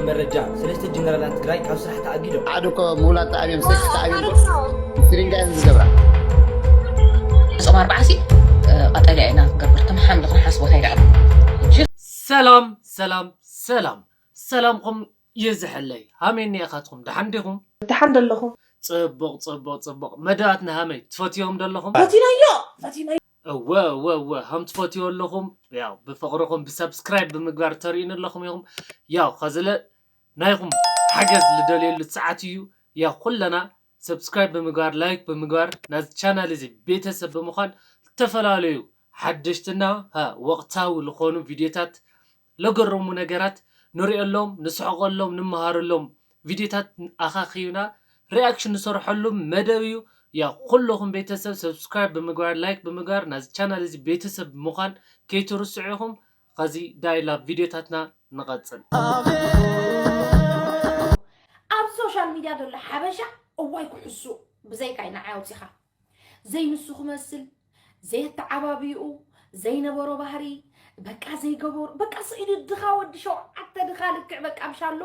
መረጃ፣ ሰለስተ ጀነራላት ትግራይ ካብ ስራሕ ተኣጊዶም። ሓደ እኮ ምውላድ ተኣብዮም፣ ሴክስ ተኣብዮም እኮ ማለት ነው። ስሪንጋ እዮም ዝገብራ። ጾም ኣርባዓ ሲ ቀጠልያ ኢና ክንገብር ከም ሓምሊ ክንሓስቦ ከይደዕም። ሰላም ሰላም ሰላም፣ ሰላምኩም ይዝሐለይ። ሃመይ እኒኣኻትኩም፣ ደሓን ዲኹም? ደሓን ደለኹም? ጽቡቕ ጽቡቕ ጽቡቕ። መደባትና ሃመይ ትፈትዮም ደለኹም? ፈቲናዮ ፈቲናዮ። እወ እወ እወ፣ ሃም ትፈትዮ ኣለኹም። ያው ብፍቕርኹም ብሰብስክራይብ ብምግባር ተርእዩን ኣለኹም ኢኹም። ያው ከዝለ ናይኹም ሓገዝ ልደልየሉ ሰዓት እዩ። ያው ኩለና ሰብስክራይብ ብምግባር፣ ላይክ ብምግባር፣ ናዚ ቻናል እዚ ቤተሰብ ብምዃን ዝተፈላለዩ ሓደሽትና፣ ሃ፣ ወቕታዊ ዝኾኑ ቪድዮታት፣ ለገረሙ ነገራት ንሪኤሎም፣ ንስሕቐሎም፣ ንምሃረሎም ቪድዮታት ኣኻኺብና ሪኣክሽን ንሰርሐሉ መደብ እዩ። ያ ኩለኹም ቤተሰብ ሰብስክራይብ ብምግባር፣ ላይክ ብምግባር፣ ናዚ ቻናል እዚ ቤተሰብ ብምዃን ከይትርስዑ ኢኹም። ከዚ ዳይላ ቪድዮታትና ንቐጽል። ኣብ ሶሻል ሚድያ ዘሎ ሓበሻ እዋይ ክሕሱ ብዘይካይ ንዓይ ኣውፂኻ ዘይንሱ ክመስል ዘየተዓባብይኡ ዘይነበሮ ባህሪ በቃ ዘይገበሩ በቃ ስኢሉ ድኻ ወዲ ሸውዓተ ድኻ ልክዕ በቃ ብሻሎ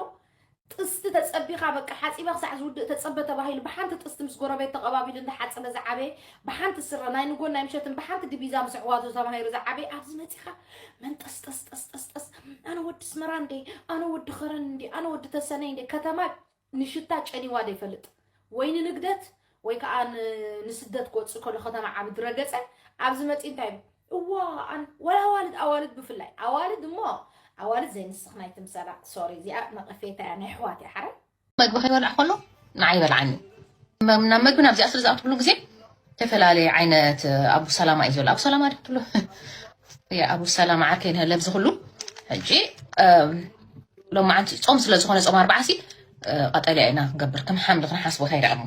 ጥስቲ ተጸቢኻ በቃ ሓጺበ ክሳዕ ዝውድእ ተጸበ ተባሂሉ ብሓንቲ ጥስቲ ምስ ጎረቤት ተቐባቢሉ እንዳሓጸበ ዝዓበየ ብሓንቲ ስረ ናይ ንጎን ናይ ምሸትን ብሓንቲ ድቢዛ ምስ ኣሕዋቱ ተማሂሩ ዝዓበየ ኣብዚ መጺኻ መንጠስጠስጠስጠስጠስ ኣነ ወዲ ስመራ እንዴ ኣነ ወዲ ኸረን እንዴ ኣነ ወዲ ተሰነይ እንዴ ከተማ ንሽታ ጨኒዋ ዘይፈልጥ ወይ ንንግደት ወይ ከዓ ን- ንስደት ክወፅእ ከሎ ከተማ ዓቢ ዝረገፀ ኣብዚ መፂ እንታይ እዋ ኣን- ወላ ኣዋልድ ኣዋልድ ብፍላይ ኣዋልድ እሞ ኣዋልድ ዘይንስኽ ናይ ትምሰላ ሶሪ እዚኣ ነቐፌታ እያ ናይ ኣሕዋት እያ ሓረ መግቢ ከይበልዕ ከሎ ንዓይ ይበልዓኒ። መ- ናብ መግቢ ናብዚኣ ስለ ዝኣትኩሉ ግዜ ዝተፈላለየ ዓይነት ኣቡ ሰላማ እዩ ዘሎ። ኣቡ ሰላማ ድትሎ ኣቡ ሰላማ ዓርከይ ንህለ ኣብዚ ኩሉ ሕጂ እም፣ ሎማዓንቲ ጾም ስለ ዝኾነ ጾም ኣርባዓ ሲ ቀጠልያ ኢና ክንገብር ከም ሓምሊ ክንሓስቦ እንታይ ደኣ እሞ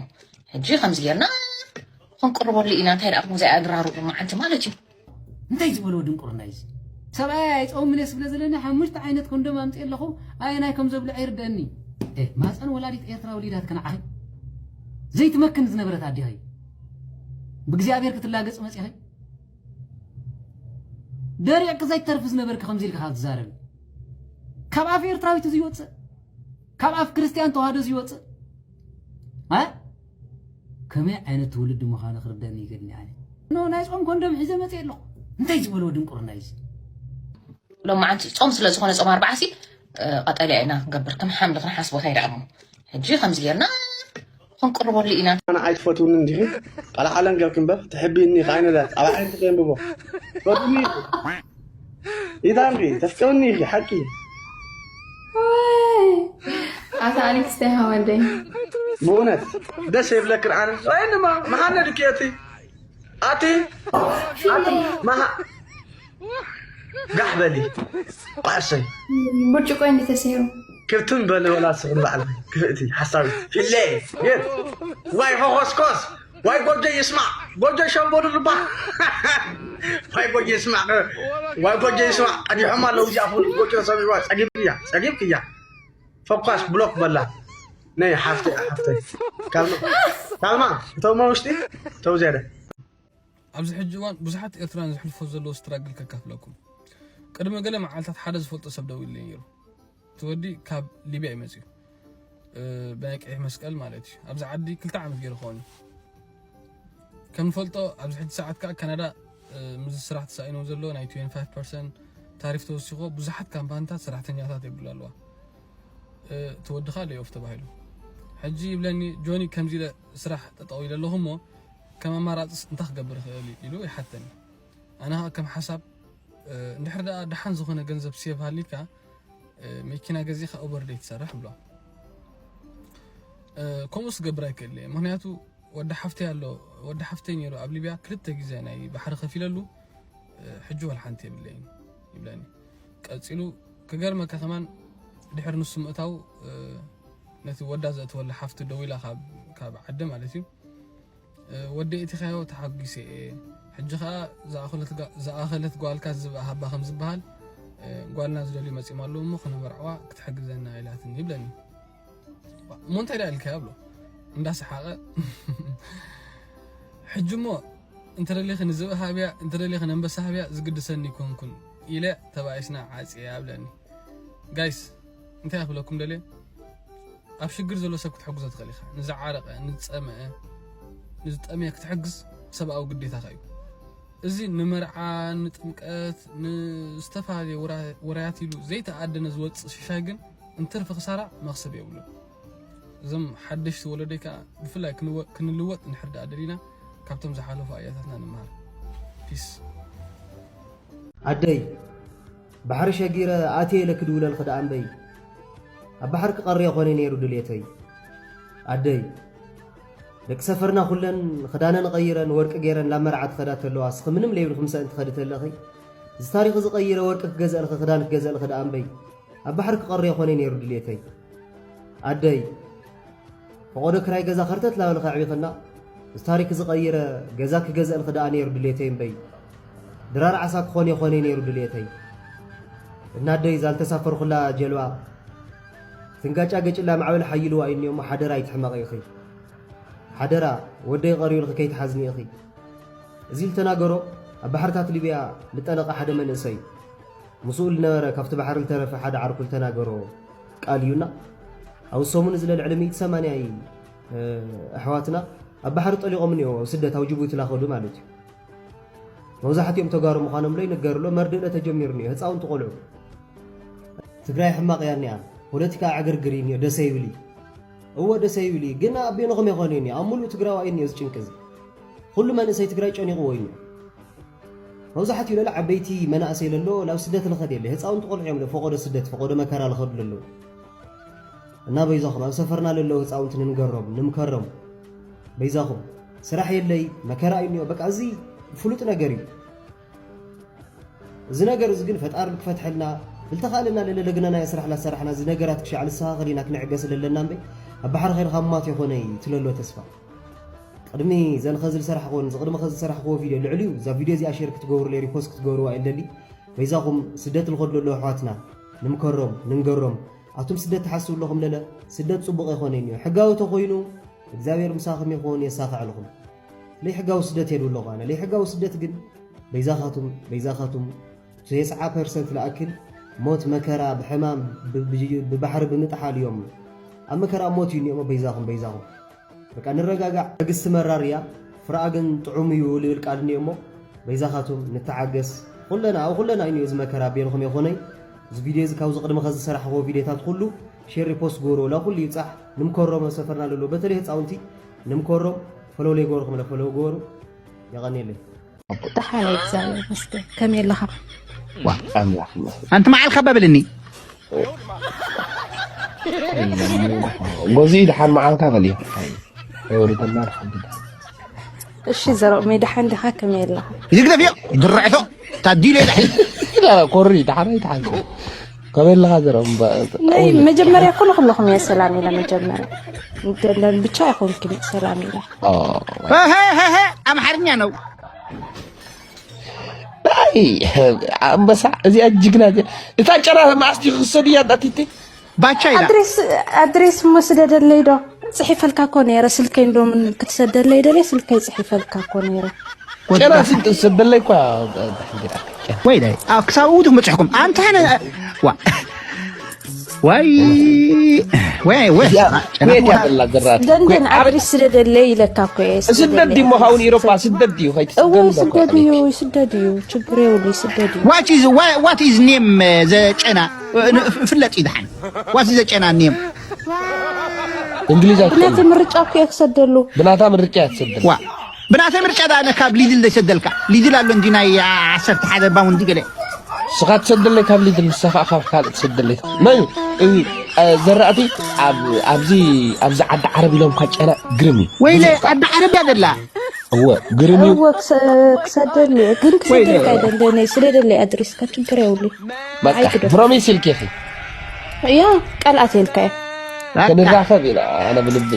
ሕጂ ከምዚ ጌርና ክንቅርበሉ ኢና። እንታይ ደኣ እሞ እዚኣ ኣግራሩ ሎማዓንቲ ማለት እዩ። እንታይ ዝበሎ ድንቁርና እዩ እዚ? ሰብኣይ ኣይፀውምን እየ ስብለ ዘለኒ ሓሙሽተ ዓይነት ኮንዶም ኣምፅእ ኣለኹ። ኣየናይ ከም ዘብልዐ ይርደኒ። እ፣ ማፀን ወላዲት ኤርትራ ወሊዳት ከነዓኺ ዘይትመክን ዝነበረት ኣዲኺ ብእግዚኣብሔር ክትላገፅ መፂኺ ደሪቕኪ ዘይትተርፊ ዝነበርኪ ከምዚ ኢልካ ካብ ትዛረቢ ካብ ኣፍ ኤርትራዊት እዚ ይወፅእ ካብ ኣፍ ክርስትያን ተዋህዶ እዚ ይወፅእ እ? ከመይ ዓይነት ትውልዲ ምዃኑ ክርደኒ ይገድኒ ኣነ ኖ ናይ ጾም ኮንዶም ሒዘ መፅእ ኣለኹ እንታይ ዝበልዎ ድንቁርና እዩ እዚ ሎማዓንቲ ጾም ስለ ዝኾነ ጾም ኣርባዓ ሲ ቀጠልያ ኢና ክንገብር ከም ሓምሊ ክንሓስቦ እንታይ ደኣ እሞ ሕጂ ከምዚ ጌርና ክንቅርበሉ ኢና። ኣነ ኣይትፈትውንን ዲኺ? ቃል ዓለም ገብኪ እምበር ትሕብይኒ ኢኺ ኣይነዳት ኣብ ዓይንኪ ከየንብቦ ትፈትውኒ ኢኺ ኢዳንኪ ተፍቅርኒ ኢኺ ሓቂ ኣታ ኣሌክስ ታይ ሃወደይ ብእውነት ደስ ይብለክን ኣነ ወይንማ መሓመድ እኪ እቲ ኣቲ ኣቲ መሃ ጋሕ በሊ ቋዕሰይ ብርጭቆ እንዲ ተሰይሩ ክብትን በሊ ወላ ስኹም ባዕል ክፍእቲ ሓሳዊ ፊለ የት ዋይ ኾኾስኮስ ዋይ ጎጆ ይስማዕ ጎጆ ሸምበሉ ልባ ዋይ ጎጆ ይስማዕ ዋይ ጎጆ ይስማዕ ቀዲሖም ኣለዉ እዚኣ ፍሉ ጎጆ ሰብ ይዋ ጸጊብ እያ ጸጊብ እያ ፈኳስ ብሎክ በላ ነይ ሓፍተይ ሓፍተይ ካልማ ካልማ እተውማ ውሽጢ ተው ዝያደ ኣብዚ ሕጂ እዋን ብዙሓት ኤርትራውያን ዘሕልፎ ዘለዉ ስትራግል ከካፍለኩም። ቅድሚ ገለ መዓልታት ሓደ ዝፈልጦ ሰብ ደዊሉለይ ነይሩ። እቲ ወዲ ካብ ሊብያ እዩ መጺኡ። እ፣ ብናይ ቀይሕ መስቀል ማለት እዩ። ኣብዚ ዓዲ ክልተ ዓመት ገይሩ ክኸውን እዩ። ከም ንፈልጦ ኣብዚ ሕጂ ሰዓት ከኣ ካናዳ፣ እ፣ ምስዚ ስራሕ ተሳኢኑ ዘሎ ናይ ትዌንቲ ፋይቭ ፐርሰንት ታሪፍ ተወሲኽዎ ብዙሓት ካምፓኒታት ሰራሕተኛታት የብሉ ኣለዋ። እ፣ እቲ ወዲ ከኣ ሌይ ኦፍ ተባሂሉ። ሕጂ ይብለኒ ጆኒ ከምዚ ኢለ ስራሕ ጠጠው ኢለ ኣለኹ እሞ ከም ኣማራፅስ እንታይ ክገብር ይኽእል ኢሉ ይሓተኒ ኣነ ከዓ ከም ሓሳብ እንድሕር ደኣ ደሓን ዝኾነ ገንዘብ ሴቭ ሃሊካ መኪና ገዚእካ ኡበር ደይ ትሰርሕ ብሎ ከምኡስ ክገብር ኣይክእል እየ ምክንያቱ ወዲ ሓፍተይ ኣሎ ወዲ ሓፍተይ ነይሩ ኣብ ሊብያ ክልተ ግዜ ናይ ባሕሪ ከፊለሉ ሕጂ ወላ ሓንቲ የብለይን ይብለኒ ቀፂሉ ክገርመካ ከማን ድሕሪ ንሱ ምእታው ነቲ ወዳ ዘእትወላ ሓፍቱ ደዊላ ካብ ዓዲ ማለት እዩ ወዲ እቲኻዮ ተሓጒሰ እየ ሕጂ ኸዓ ዝኣኸለት ጓልካ ዝብኣ ሃባ ከም ዝበሃል ጓልና ዝደልዩ መፂኦም ኣለዉ እሞ ክነበርዕዋ ክትሕግዘና ኢላትኒ ይብለኒ እሞ እንታይ ዳ ኢልካዮ ብሎ እንዳሰሓቐ ሕጂ እሞ እንተደሊኺ ንዝብኢ ሃብያ እንተደሊኺ ነንበሳ ሃብያ ዝግድሰኒ ይኮንኩን ኢለ ተባኢስና ዓፅየ ኣብለኒ ጋይስ እንታይ ክብለኩም ደልየ? ኣብ ሽግር ዘሎ ሰብ ክትሕግዞ ትኽእል ኢኻ። ንዝዓረቐ፣ ንዝጸመአ፣ ንዝጠምየ ክትሕግዝ ሰብኣዊ ግዴታኻ እዩ። እዚ ንመርዓ፣ ንጥምቀት፣ ንዝተፈላለየ ውራ-፣ ውራያት ኢሉ ዘይተኣደነ ዝወጽእ ሽሻይ ግን እንትርፊ ክሳራ መኽሰብ የብሉን። እዞም ሓደሽቲ ወለዶይ ከኣ ብፍላይ ክንወ-፣ ክንልወጥ እንድሕር ደኣ ደሊና ካብቶም ዝሓለፉ ኣያታትና ንመሃር። ፒስ። ኣደይ፣ ባሕሪ ሸጊረ ኣትየ ኢለ ክድውለልኺ ደኣ እምበይ፣ ኣብ ባሕሪ ክቐሪ ኣይኮነ ነይሩ ድልየተይ። ኣደይ፣ ደቂ ሰፈርና ኩለን ክዳነን ቀይረን ወርቂ ገይረን ላብ መርዓ ትኸዳ ተለዋ፣ እስኺ ምንም ለይብልኪ ምሰአን ትኸዲ ተለኺ፣ እዚ ታሪኽ እዚ ቀይረ ወርቂ ክገዝእልኺ ክዳን ክገዝእልኺ ደኣ እምበይ፣ ኣብ ባሕሪ ክቐሪ ኣይኮነ ነይሩ ድልየተይ። ኣደይ፣ ፈቖዶ ክራይ ገዛ ከርተት ላበልኺ ኣዕቢኽና፣ እዚ ታሪኽ እዚ ቀይረ ገዛ ክገዝእልኺ ደኣ ነይሩ ድልየተይ እምበይ፣ ድራር ዓሳ ክኾን የኾነ ነይሩ ድልየተይ። እናደይ እዛ ልተሳፈርኩላ ጀልባ ትንጋጫ ገጭላ ማዕበል ሓይልዋ እዩ እኒኦሞ ሓደራ ኣይትሕመቒ ኢኺ። ሓደራ ወደይ ቀሪዩልኺ ከይትሓዝኒ ኢኺ። እዚ ልተናገሮ ኣብ ባሕርታት ሊብያ ልጠለቐ ሓደ መንእሰይ ምስኡ ልነበረ ካብቲ ባሕሪ ልተረፈ ሓደ ዓርኩ ልተናገሮ ቃል እዩና። ኣብ ሰሙን እዚ ልዕሊ ሚእቲ ሰማንያ ኣሕዋትና ኣብ ባሕሪ ጠሊቖም እኒኦ ኣብ ስደት ኣብ ጅቡቲ ላኸዱ ማለት እዩ። መብዛሕትኦም ተጋሩ ምዃኖም ሎ ይንገርሎ መርድእለ ተጀሚሩ እኒኦ ህፃውንቲ ቆልዑ። ትግራይ ሕማቕ እያ እኒኣ። ፖለቲካ ዕግርግር እዩ እኒኦ ደሰ ይብል እዩ። እወ ደሰ ይብል እዩ ግን ኣቤንኹም የኾነ እዩ እኒኦ ኣብ ሙሉእ ትግራዋይ እዩ እኒኦ ዝጭንቂ እዚ። ኩሉ መንእሰይ ትግራይ ጨኒቕዎ እዩ እኒኦ። መብዛሕትኡ ለለ ዓበይቲ መናእሰይ ለሎ ላብ ስደት ልኸድ የለ ህፃውንቲ ቆልዑ እዮም ፈቆዶ ስደት ፈቆዶ መከራ ልኸዱ ለለዉ። እና በይዛኹም ኣብ ሰፈርና ለለዉ ህፃውንቲ ንንገሮም ንምከሮም። በይዛኹም ስራሕ የለይ መከራ እዩ እኒኦ በቃ እዚ ፍሉጥ ነገር እዩ። እዚ ነገር እዚ ግን ፈጣሪ ክፈትሐልና ብልተኻእለና ለለ ለግነናዮ ስራሕ ላሰራሕና እዚ ነገራት ክሻዕ ልሰኻኸል ኢና ክንዕገስ ለለና እምበይ ኣብ ባሕሪ ኸይድኻ ማት የኾነይ ትለሎ ተስፋ። ቅድሚ ዘን ኸዚ ዝሰራሕክዎን እዚ ቅድሚ ኸዚ ዝሰራሕክዎ ቪድዮ ልዕሊኡ እዛ ቪድዮ እዚኣ ሼር ክትገብሩለይ ሪፖስት ክትገብርዋ እየ ልደሊ። በይዛኹም ስደት ልኸዱ ለለዉ ኣሕዋትና ንምከሮም ንንገሮም። ኣቱም ስደት ትሓስቡ ኣለኹም ለለ ስደት ፅቡቕ ኣይኮነን እዩ ሕጋዊ ተኾይኑ እግዚኣብሔር ምሳኹም ይኹን የሳኽዐልኹም። ለይሕጋዊ ስደት የድብለኹ ኣነ ለይሕጋዊ ስደት ግን በይዛኻቱም በይዛኻቱም ተስዓ ፐርሰንት ልኣክል ሞት መከራ ብሕማም ብባሕሪ ብምጥሓል እዮም። ኣብ መከራ ሞት እዩ እኒኦሞ በይዛኹም በይዛኹም በቃ ንረጋጋዕ። ትዕግስቲ መራር እያ ፍርኣ ግን ጥዑም እዩ ልብል ቃል እኒኦሞ በይዛኻቱም ንተዓገስ። ኩለና ኣብ ኩለና እዩ እዚ መከራ ቤንኹም የኾነይ። እዚ ቪድዮ እዚ ካብዚ ቅድሚ ከዚ ዝሰራሕኽዎ ቪድዮታት ኩሉ ሼር ሪፖስት ግበሩ ወላ ኩሉ ይብፃሕ ንምከሮም ኣብ ሰፈርና ለሎ በተለይ ህፃውንቲ ንምከሮም ፈለውለይ ገበርኩም ለ ፈለው ገበሩ። የቐንየለይ። ደሓን እግዚኣብሔር ይመስገን ከመይ ኣለኻ? ኣንቲ መዓልካ በብልኒ ጎዚ ደሓን መዓልካ በልዮ። ወሪተና። እሺ ዘረቕ ሜዳ ሓንዲኻ ከመይ ኣለኻ? ይግደፍዮ ድርዕቶ ታዲሉ። ኮሪ ደሓን ኣይተሓንከ ከበልኻ ዘረባ ናይ መጀመርያ ኩሉ ኩለኹም እየ ሰላም ኢለ መጀመርያ ብቻ ይኹንኪ ሰላም ኢለ። ኣምሓርኛ ነው። ኣይ ኣንበሳ እዚኣ ጅግና እዚኣ። እታ ጨና መዓስ ዲኺ ክሰድያ ኣቲቲ ባቻ ኢላ። ኣድሬስ ኣድሬስ እሞ ስደደለይ ዶ? ጽሒፈልካ እኮ ነይረ ስልከይ እንዶ ክትሰደለይ ደለ ስልከይ ጽሒፈልካ እኮ ነይረ። ጨና ስደለይ እኳ ወይ ዳይ ኣብ ክሳብ እውት መጽሕኩም ኣንተ ነ ዋ ወይ ወይ ወይ ደንደን ኣድሬስ ስደደለይ ኢለካ እኮ እየ። ስደት ዲሞ ካውን ኢሮፓ ስደት ዲዩ ከይት እወ ስደት እዩ ስደት እዩ ችግር የብሉ ስደት እዩ። What is what, what is name ዘጨና ፍለጥ ይድሓን what is ዘጨና name እንግሊዝ ብናተ ምርጫ እኮ እየ ክሰደሉ። ብናታ ምርጫ እያ ትሰደሉ። ዋ ብናተ ምርጫ ዳ ነካ ሊድል ዘይሰደልካ ሊድል ኣሎ እንጂ ናይ ዓሰርተ ሓደ ባውንዲ ገለ ስኻ ትሰደለይ ካብ ሊድል ንሳ ከዓ ካብ ካልእ ትሰደለይ መን እዩ? ዘራእቲ ኣብዚ ኣብዚ ዓዲ ዓረብ ኢሎም ካ ጨና ግርም እዩ። ወይለ ዓዲ ዓረብ እያ ዘላ። እወ ግርም እዩ። እወ ክሰደል ግን ክሰደልካ ይደንደነ ስደደለይ ኣድሪስካ ችግር የብሉ። በቃ ፕሮሚስ ኢልኪ ኢኺ። ያ ቃል ኣትየልካ እየ። ክንራኸብ ኢና ኣነ ብልቢ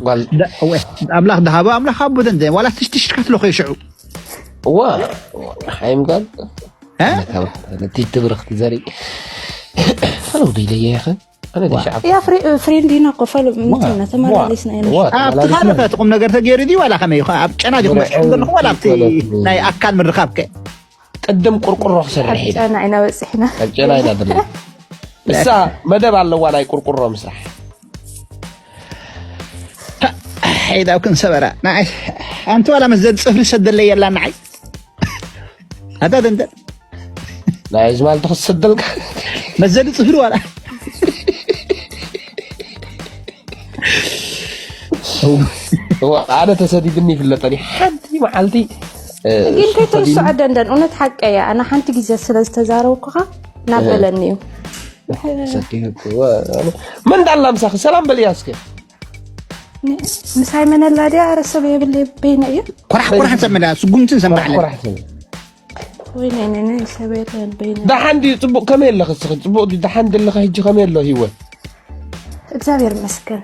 ጓል ኣምላኽ ድሃቦ ኣምላኽ ኣቦ ደንደ ዋላ ትሽትሽ ከፍሎ ከይሽዑ እዋ ሓይም ጓል እቲ ትብርኽቲ ዘርኢ ፈለው ቢለየ ኢኸ ኣነ ደሻዓብ ያ ፍሬንድ ኢና እኮ ፈሉ ምንትና ተመላለስና ኢና። ኣብቲ ካልእ እቲ ቁም ነገር ተገይሩ ድዩ ዋላ ከመይ ኢኹ ኣብ ጨና ዲኹም በፂሕኩም ዘለኹም ዋላ ኣብቲ ናይ ኣካል ምርኻብ ከ ቅድም ቁርቁሮ ክሰርሕ ኢለ ጨና ኢና በፂሕና ኣብ ጨና ኢና ዘለና እሳ መደብ ኣለዋ ናይ ቁርቁሮ ምስራሕ። ሄዳው ክንሰበራ ንዓይ ኣንቲ ዋላ መዘን ጽፍሪ ሰደለይ የላ ንዓይ ኣታ ደንደ ናይ ዝማል ተኽሰደልካ መዘን ጽፍሪ ዋላ ኣነ ተሰዲድኒ ይፍለጠኒ ሓንቲ መዓልቲ ግን ከይትርስዖ ደንደን እውነት ሓቀ እያ ኣነ ሓንቲ ግዜ ስለ ዝተዛረብኩኻ ናበለኒ እዩ መን ዳላ ምሳኺ ሰላም በልያ እስከ ምሳይ መነላ ድያ ኣረ ሰብ የብለይ በይነ እዩ ኮራሕ ኮራሕ ሰምዳ ስጉምትን ሰምዳለ ወይ ናይ ናይ ናይ ሰብ የለን በይነ ደሓን ድዩ ፅቡቅ ከመይ ኣለኺ እስኺ ፅቡቅ ድዩ ደሓን ድለኺ ሕጂ ከመይ ኣሎ ህይወት እግዚኣብሔር ይመስገን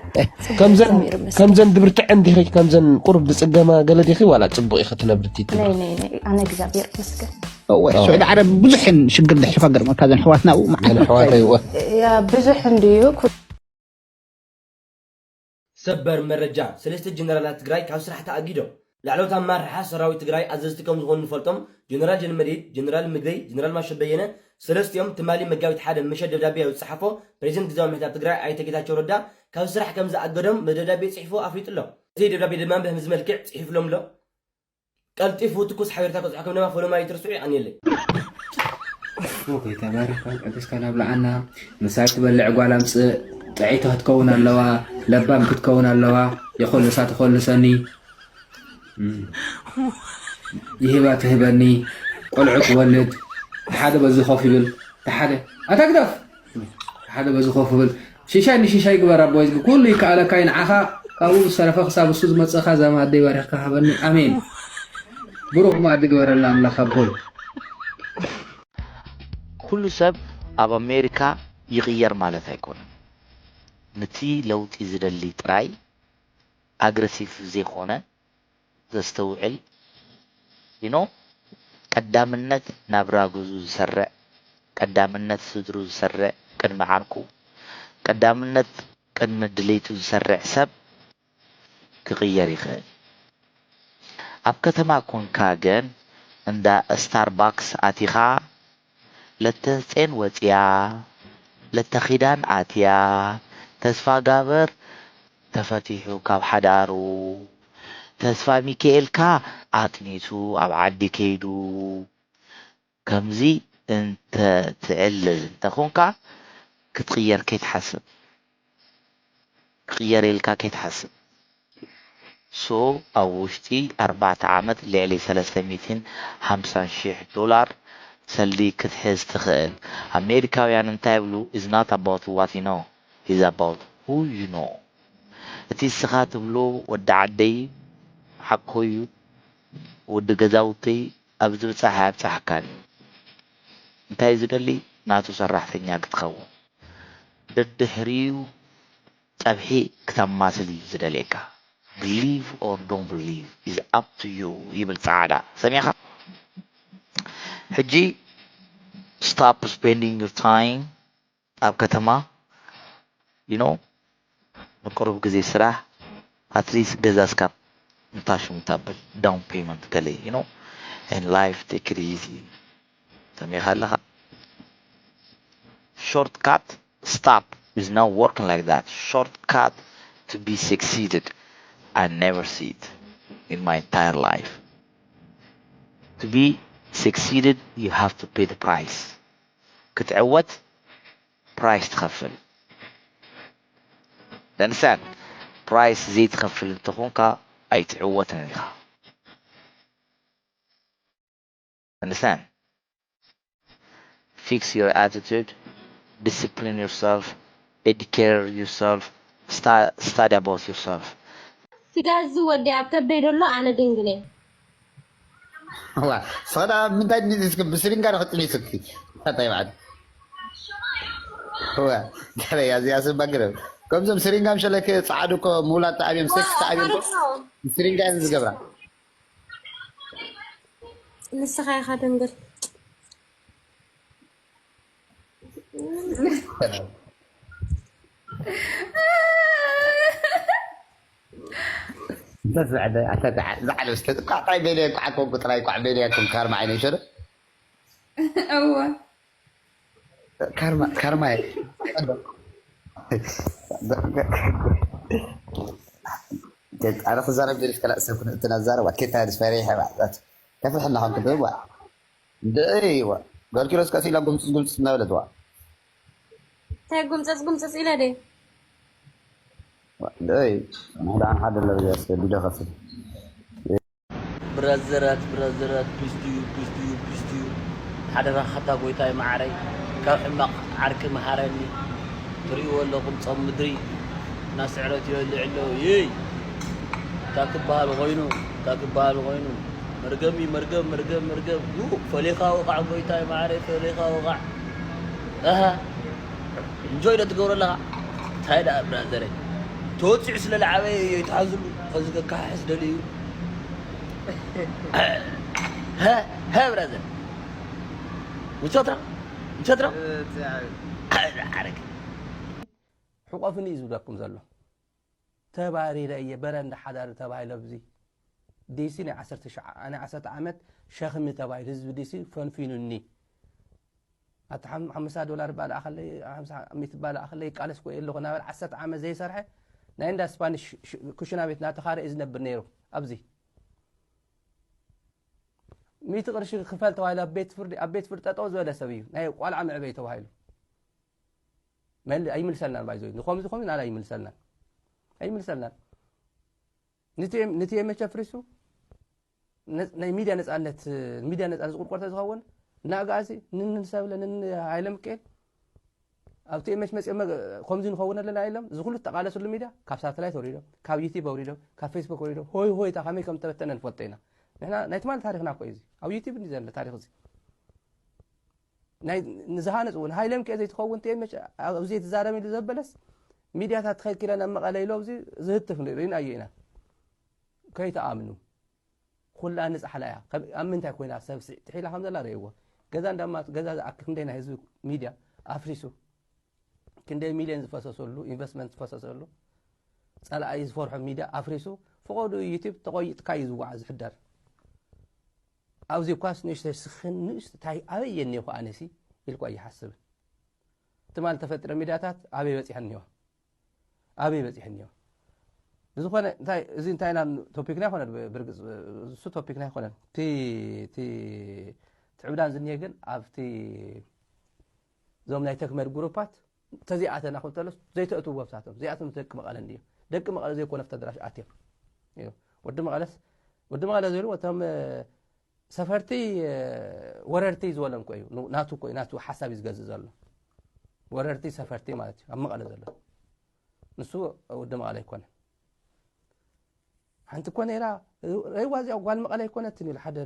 ከምዘን ድብርትዐን ዲኺ ከምዘን ቁርብ ዝፅገማ ገለ ዲኺ ዋላ ፅቡቅ ኢኺ ትነብርቲ ናይ ናይ ናይ ኣነ እግዚኣብሔር ይመስገን እወ ስዑዲ ዓረብ ብዙሕን ሽግር ድሕልፋ ገርመካ ዘን ሕዋትና ኡ መዓት ኣሕዋተይ እወ ያ ብዙሕ እንድዩ ሰበር መረጃ፣ ሰለስተ ጀነራላት ትግራይ ካብ ስራሕ ተኣጊዶም። ላዕለዎት ኣመራርሓ ሰራዊት ትግራይ ኣዘዝቲ ከም ዝኾኑ ንፈልጦም ጀነራል ጀንመዴድ፣ ጀነራል ምግበይ፣ ጀነራል ማሾ በየነ ሰለስቲኦም ትማሊ መጋቢት ሓደ ምሸት ደብዳቤ ኣብ ዝፀሓፎ ፕሬዚደንት ግዝያዊ ምሕዳር ትግራይ ኣይተ ጌታቸው ረዳ ካብ ስራሕ ከም ዝኣገዶም ደብዳቤ ፅሒፉ ኣፍሊጡ ኣሎ። እዚ ደብዳቤ ድማ ብህምዚ መልክዕ ፅሒፍሎም ኣሎ። ቀልጢፉ ትኩስ ሓበሬታ ክብፅሐኩም ድማ ፎሎ ማለት ኣይትርስዑ። የቐንየለይ። ፎክ ተባረኻ ቅዱስካ ናብልዓና ምሳይ ትበልዕ ጓል ኣምፅእ ጥዕይቲ ክትከውን ኣለዋ ለባም ክትከውን ኣለዋ የኾልሳ ትኾልሰኒ ይህባ ትህበኒ ቆልዑ ትወልድ ሓደ በዚ ኮፍ ይብል ሓደ ኣታ ግደፍ ሓደ በዚ ኮፍ ይብል ሽሻይ ንሽሻይ ግበር ኣቦ ህዝቢ ኩሉ ይከኣለካ እዩ ንዓኻ ካብኡ ዝሰረፈ ክሳብ እሱ ዝመፅእኻ እዛ ማኣደይ ባሪኽካ ሃበኒ ኣሜን ብሩኽ ማኣዲ ግበረልና ኣምላኽ ኣቦይ ኩሉ ሰብ ኣብ ኣሜሪካ ይቕየር ማለት ኣይኮነን። ነቲ ለውጢ ዝደሊ ጥራይ ኣግረሲቭ ዘይኮነ ዘስተውዕል you know ቀዳምነት ናብራ ገዝኡ ዝሰርዕ ቀዳምነት ስድርኡ ዝሰርዕ ቅድሚ ዓርኩ ቀዳምነት ቅድሚ ድሌቱ ዝሰርዕ ሰብ ክቕየር ይኽእል። ኣብ ከተማ ኮንካ ግን እንዳ ስታርባክስ ኣቲኻ ለተንስጼን ወጺኣ ለተኺዳን ኣትያ ተስፋጋብር ተፈቲሑ ካብ ሓዳሩ ተስፋሚኪኤልካ ኣጥኒሱ ኣብ ዓዲ ከይዱ ከምዚ እንተ ትዕልል እንተኾንካ ክትቕየር ከይትሓስብ ክቕየር ኢልካ ከይትሓስብ so ኣብ ውሽጢ ኣርባዕተ ዓመት ልዕሊ ሰለስተ ሚእትን ሓምሳን ሺሕ ዶላር ሰልዲ ክትሕዝ ትኽእል ኣሜሪካውያን እንታይ ይብሉ is not about what you know is about who you know እቲ እስኻ ትብሎ ወዲ ዓደይ ሓኮዩ ወዲ ገዛውተይ ኣብ ዝብጻሕ ኣያብጻሕካን እዩ እንታይ ዝደሊ ናቱ ሰራሕተኛ ክትኸውን ደድሕሪኡ ጸብሒ ክተማስል እዩ ዝደልየካ believe or don't believe is up to you ይብል ጸዓዳ ሰሚዕኻ ሕጂ stop spending your time ኣብ ከተማ you know ንቁሩብ ግዜ ስራሕ at least ገዛ እስካብ እንታሽሙ ታብል down payment ገለ you know and life take it easy ሰሚዕኻ ኣለኻ shortcut stop is not working like that shortcut to be succeeded I never see it in my entire life to be succeeded you have to pay the price ክትዕወት price ትኸፍል ደንሳን price ዘይትኸፍል እንተኾንካ ኣይትዕወትን ኢኻ understand fix your attitude discipline yourself educate yourself stu- study about yourself ስጋ እዚ ወዲ ኣብ ከበይ ደሎ ኣነ ድንግል እየ ዋ ሰዳ ምንታይ ድንዝስክ ብስሪንጋ ዶ ክጥኒስክ እንታይ ማለት ዋ ገለ ያዚ ያስባ ግረ ከምዞም ስሪንጋ ምሸለክ ጻዕዱ ኮ ሙላት ተኣብዮም ሴክስ ተኣብዮም ስሪንጋ ዝገብራ ንስኻ ኢኻ ድንግል ዛዕለስተ ቋዕጣይ ቤልያ ቋዓኮንኩ ጥራይ ቋዕ ቤልያ ኮንካር ማዓይነ ይሸደ እወ ካርማ ካርማ ኣረ ክዛረብ ደሊሽ ከላእ ሰብ ክነእትና ዛረባ ኬታ ፈሪሐ ማለት ከፍርሐና ከም ክብዋ ደይዋ ገርኪሮስ ቀስ ኢላ ጉምፅፅ ጉምፅፅ እናበለትዋ እንታይ ጉምፀፅ ጉምፀፅ ኢለ ደ ደይ ንሕዳን ሓደ ለብያስ ቢዶ ከፍል ብራዘራት ብራዘራት ፒስቲዩ ፒስቲዩ ፒስቲዩ ሓደራኻታ ጎይታይ መዓረይ ካብ ሕማቕ ዓርኪ መሃረኒ ትርእይዎ ኣለኹም ጾም ምድሪ እናስዕረት ይበልዕ ኣለዉ ይይ እንታይ ክበሃል ኮይኑ እንታይ ክበሃል ኮይኑ መርገም እዩ መርገም መርገም መርገም ዩ ፈሊኻ ውቓዕ ጎይታይ መዓረይ ፈሊኻ ውቓዕ ኣሃ እንጆይ ዶ ትገብሮ ኣለኻ እንታይ ደኣ ብራዘረይ ተወፂዑ ስለ ለዓበየ እዮ ይትሓዝሉ ከዚ ከካሓሕስ ደልዩ ሀ ብራዘር ምቾት ነው ምቾት ነው ዓረግ ሕቆፍኒ እዩ ዝብለኩም ዘሎ ተባሪረ እየ በረንዳ ሓዳሪ ተባሂለ ኣብዚ ዲሲ ናይ ዓሰርተ ሸዓ ናይ ዓሰርተ ዓመት ሸኽሚ ተባሂሉ ህዝቢ ዲሲ ፈንፊኑኒ ኣቲ ሓምሳ ዶላር ባልኣኸለይ ሓምሳ ሚእቲ ባልኣኸለይ ይቃለስ ኮ ኣለኹ ናበል ዓሰርተ ዓመት ዘይሰርሐ ናይ እንዳ ስፓኒሽ ኩሽና ቤት ናተኻረ እዩ ዝነብር ነይሩ ኣብዚ ሚእቲ ቅርሺ ክፈል ተባሂሉ ኣብ ቤት ፍርዲ ኣብ ቤት ፍርዲ ጠጠው ዝበለ ሰብ እዩ ናይ ቋልዓ መዕበይ ተባሂሉ መል ኣይምልሰልናን ባይዞ ንኸምዚ ኸምዚ ናላ ኣይምልሰልናን ኣይምልሰልናን ንቲኤመች ኣፍሪሱ ናይ ሚድያ ነፃነት ሚድያ ነፃነት ዝቁርቆር ተዝኸውን ንኣጋኣዚ ንንሰብለ ንሃይለ ምክኤል ኣብ ቲኤመች መፅኦም ከምዚ ንኸውን ኣለና ኢሎም እዚ ኩሉ ተቃለስሉ ሚድያ ካብ ሳተላይት ወሪዶም ካብ ዩቲብ ኣውሪዶም ካብ ፌስቡክ ወሪዶም ሆይ ሆይታ ከመይ ከም ተበተነ ንፈልጦ ኢና ንሕና ናይ ትማሊ ታሪክና እኮ እዩ ኣብ ዩቲብ እንዲ ዘለ ታሪክ እዚ ናይ ንዝሃነፅ እውን ሃይለ ምክኤል ዘይትኸውን ቲኤመች ኣብዚ ትዛረብ ኢሉ ዘበለስ ሚድያታት ተኸልኪለን ኣብ መቐለ ኢሎ ኣብዚ ዝህትፍ ንርኢ ርኢናዮ ኢና ከይተኣምኑ ኩላ ንፃሕላ እያ ኣብ ምንታይ ኮይና ሰብ ስዒ ትሒላ ከም ዘላ ርእይዎ ገዛ እንዳማ ገዛ ዝኣክል ክንደይ ናይ ህዝቢ ሚድያ ኣፍሪሱ ክንደይ ሚልዮን ዝፈሰሰሉ ኢንቨስትመንት ዝፈሰሰሉ ፀላኣይ ዝፈርሖ ሚድያ ኣፍሪሱ ፈቐዱ ዩቲብ ተቆይጥካ እዩ ዝወዓ ዝሕደር ኣብዚ እኳስ ንእሽተይ ስኽን ንእሽቶ ታይ ኣበይ እየ እኒኦ ከኣነሲ ኢልኳ ይሓስብን ትማል ተፈጥረ ሚድያታት ኣበይ በፂሐን እኒዋ ኣበይ በፂሐን እኒዋ ብዝኾነ እንታይ እዚ እንታይ ኢና ቶፒክና ይኮነ ብርግፅ እሱ ቶፒክና ይኮነን እቲ እቲ ትዕብዳን ዝኒሄ ግን ኣብቲ እዞም ናይ ተክመድ ጉሩፓት ተዚኣተና ክብተለስ ዘይተእትው ወብሳቶም እዚኣቶም ደቂ መቐለ እንድዮም ደቂ መቐለ ዘይኮነ ፍተድራሽ ኣትዮም ወዲ መቐለስ ወዲ መቐለ ዝብሉ እቶም ሰፈርቲ ወረርቲ ዝበሎም ኮ እዩ ናቱ ኮ ናቱ ሓሳብ እዩ ዝገዝእ ዘሎ ወረርቲ ሰፈርቲ ማለት እዩ ኣብ መቐለ ዘሎ ንሱ ወዲ መቐለ ኣይኮነ ሓንቲ ኮ ነራ ረይዋ እዚኣ ጓል መቐለ ኣይኮነትን ኢሉ ሓደ